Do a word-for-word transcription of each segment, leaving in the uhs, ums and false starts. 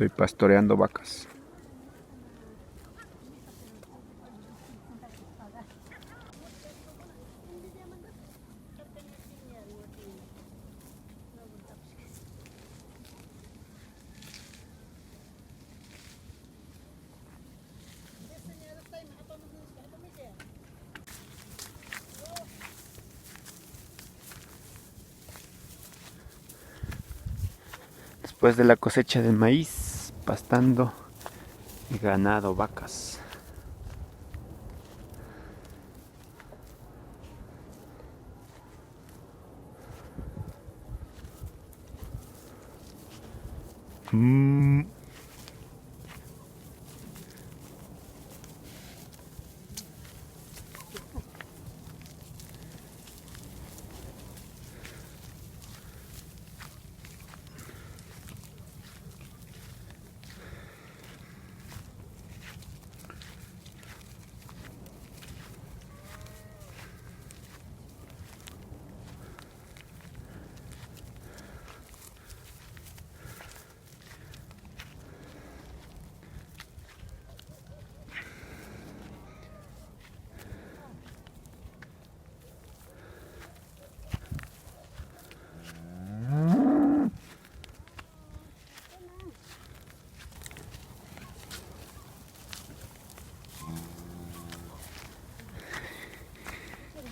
Estoy pastoreando vacas. Después de la cosecha de maíz, pastando ganado, vacas. Mm.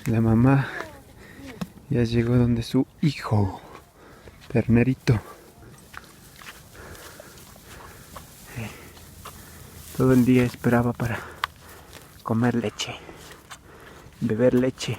La mamá ya llegó donde su hijo, ternerito. Todo el día esperaba para comer leche, beber leche.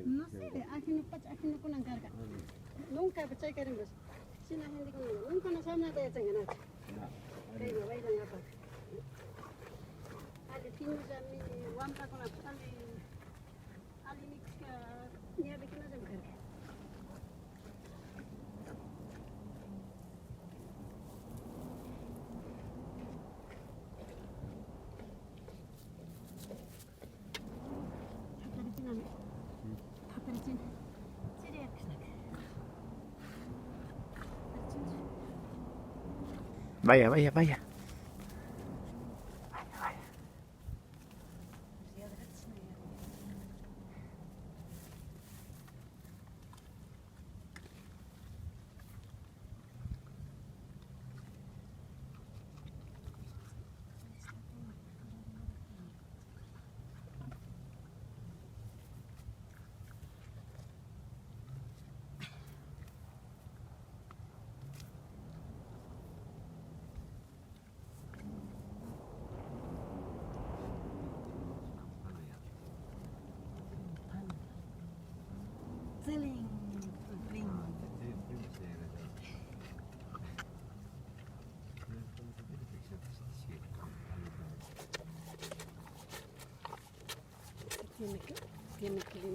No sé, ajinopacha ajinokunan karka. Nunca chaykarinpash. Shina gentekuna nunca na shamuyta yachanganachu. Kayman baylan apaka. Alli piñullami, wamprakunapash alli, alli mikushka ñawikunallami karka. Vaya, vaya, vaya. Vaya, vaya.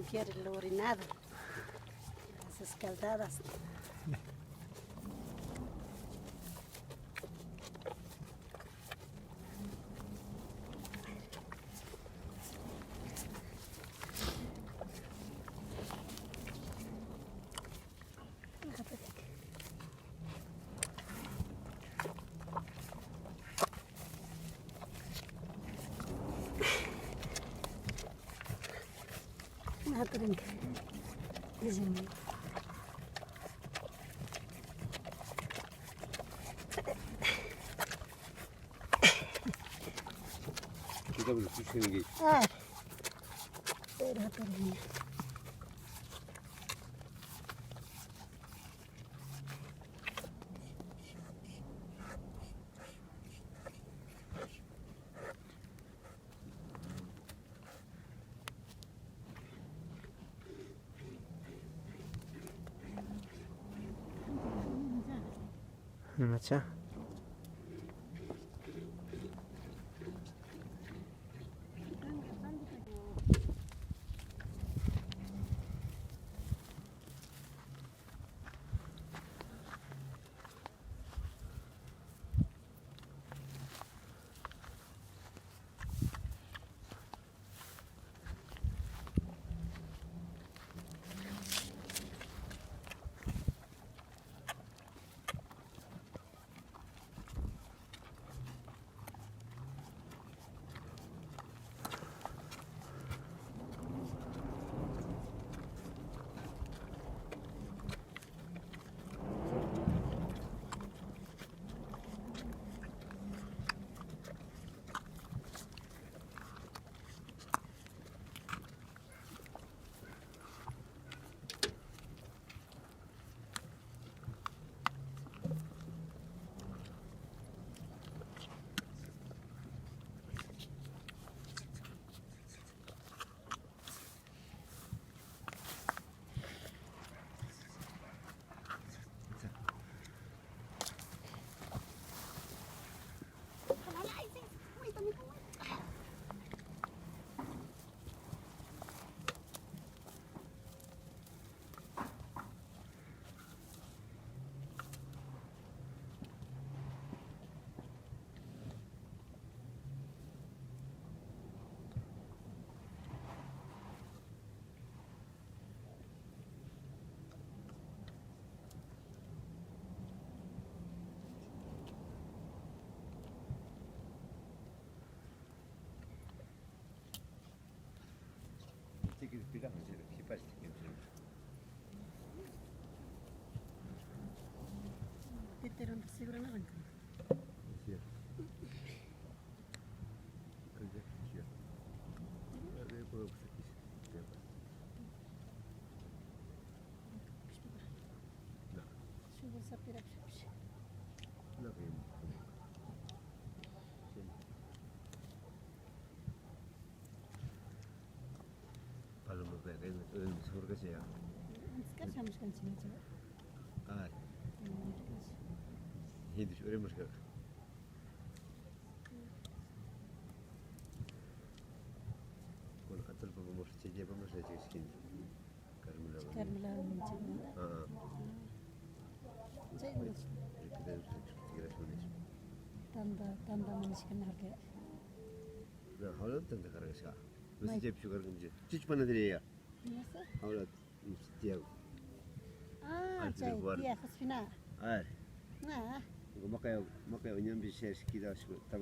Quiere el orinado. Las escaldadas. Kita boleh susah lagi. Ah. Berat ini. Imacha. Teteranta seguro no arranca. Paloma payka, eh, surka chaya. Antes kasha mushkanchik nachu. Ari. Hindish urimushka. Kunan atallpapa mushka chayllapapash rikushkani. Carmela. Carmela ninchik. Ah. Chay. Tanda, tanda munishka narka. Na, hawlata tanda karkashka. Masi chaypichu karkanchik. Chichu panadería. Hawlata, Tiago. Ah, chay Tiago Josefina. Ari. Na. Maqay, maqay ñanpi shayashka kidashka.